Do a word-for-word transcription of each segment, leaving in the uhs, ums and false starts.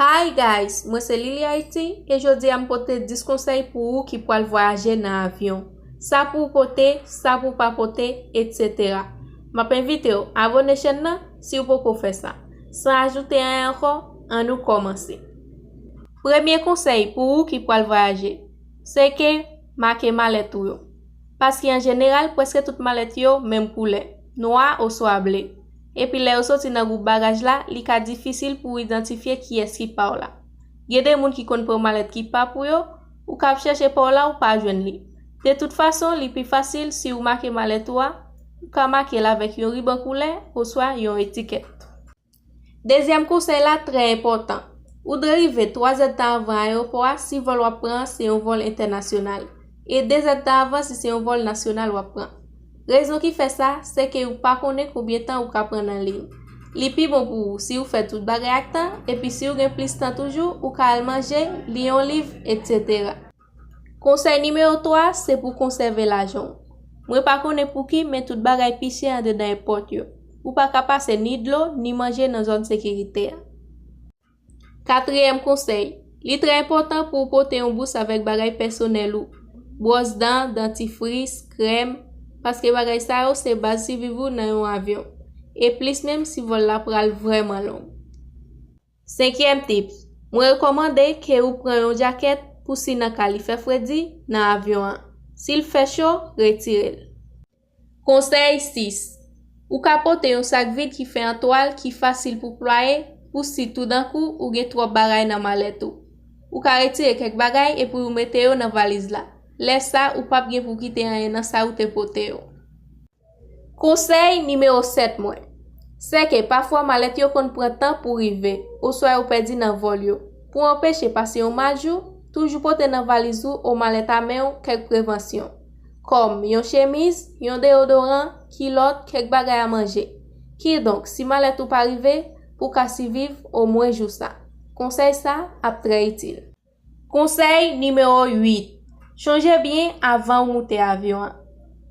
Hi guys, mwen se Lily Haiti e jodi a m pote dis konsèy pou ou ki pral vwayaje nan avyon. Sa pou w pote, sa pou w pa pote, et cetera. M ap envite w abòne chèn nan si w poko fè sa. San ajoute anyen ankò, ann nou kòmanse. Premye konsèy pou ou ki pral vwayaje, se ke make malèt ou yo. Paske an jeneral, prèske tout malèt yo menm koulè, nwa oswa ble. Epi lè yo soti nan gwoup bagaj la, li ka difisil pou w idantifye kiyès ki pa w la. Gen de moun ki konn pran malèt ki pa pou yo, ou ka ap chèche pa w la, ou pa jwenn li. De tout fason, li pi fasil si w make malèt ou a, ou ka make l avèk yon riban koulè oswa yon etikèt. Dezyèm konsèy la trè enpòtan. Ou dwe rive twa zèdtan avan ayewopò a si vòl w ap pran an se yon vòl entènasyonal, e de zèdtan avan si se yon vòl nasyonal w ap pran. Rezon ki fè sa, se ke ou pa konnen konbyen tan ou ka pran nan liy. Li pi bon pou ou si ou fè tout bagay ak tan, epi si ou gen plis tan toujou, ou ka al manje, li yon liv, et cetera. Konsèy nimewo twa, se pou konsève lajan w. Mwen pa konnen pou ki, men tout bagay pi chè andedan èpòt yo. Ou pa ka pase ni dlo, ni manje nan zòn sekirite a. Katriyèm konsèy, li trè enpòtan pou w pote yon bous avèk bagay pèsonèl ou. Bwòs dan, dantifris, krèm, paske bagay sa yo se baz siviv ou nan yon avyon. E plis menm si vòl la pral vrèman long. Senkyèm tips, mwen rekòmande ke ou pran yon djakèt pou si nan ka li fè fredi nan avyon an. Si l fè cho, retire l. Konsèy sis, ou ka pote yon sak vid ki fè an twal ki fasil pou plwaye pou si toudankou ou gen twòp bagay nan malèt ou. Ou ka retire kèk bagay epi ou mete yo nan valiz la. Lè sa, ou p ap gen pou kite anyen nan sa ou te pote yo. Konsèy nimewo sèt mwen, se ke pafwa malèt yo konn pran tan pou rive, oswa yo pèdi nan vòl yo. Pou anpeche pase yon mal jou, toujou pote nan valiz ou o malèt a men w kèk prevansyon, kòm yon chemiz, yon deyodoran, kilòt, kèk bagay a manje. Kidonk, si malèt ou pa rive, pou w ka siviv omwen jou sa. Konsèy sa ap trè itil. Konsèy nimewo uit, chonje byen avan w moute avyon an.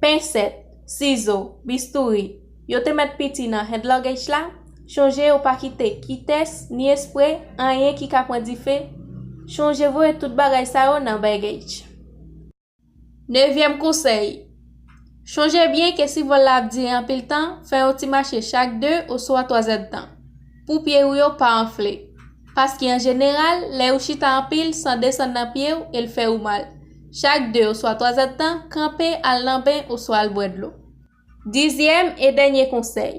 Pensèt, sizo, bistouri, yo te mèt piti nan hand luggage la, chonje yo pa kite kitès ni espre, anyen ki ka pran dife. Chonje voye tout bagay sa yo nan baggage. Nevyèm konsèy, chonje byen ke si vòl la ap dire anpil tan, fè yon ti mache chak de oswa twa zèdtan pou pye ou yo pa anfle. Paske an jeneral, lè ou chita anpil, san desann nan pye w e l fè ou mal. Chak de oswa twa zèdtan, kanpe, al nan ben oswa al bwè dlo. Dizyèm e dènye konsèy,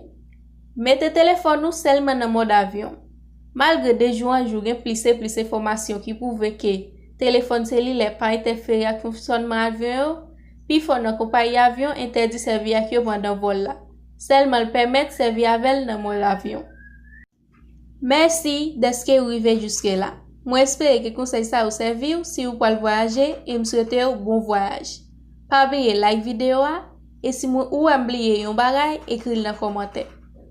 mete telefòn ou sèlman nan mòd avyon. Malgre de jou an jou gen plis e plis enfòmasyon ki pwouve ke telefòn selilè pa entèfere ak fonksyònman avyon yo, pifò nan konpayi avyon entèdi sèvi ak yo pandan vòl la. Sèlman l pèmèt sèvi avè l nan mòd avyon. Mèsi dèske ou rive jiske la. Mwen espere ke konsèy sa yo sèvi w si ou pral vwayaje e m swete w bon vwayaj. Pa bliye like videyo a e si mwen ou wè m bliye yon bagay, ekri l nan kòmantè.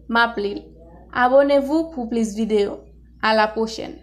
M ap li l. Abonnez-vous pour plus vidéo. À la prochaine.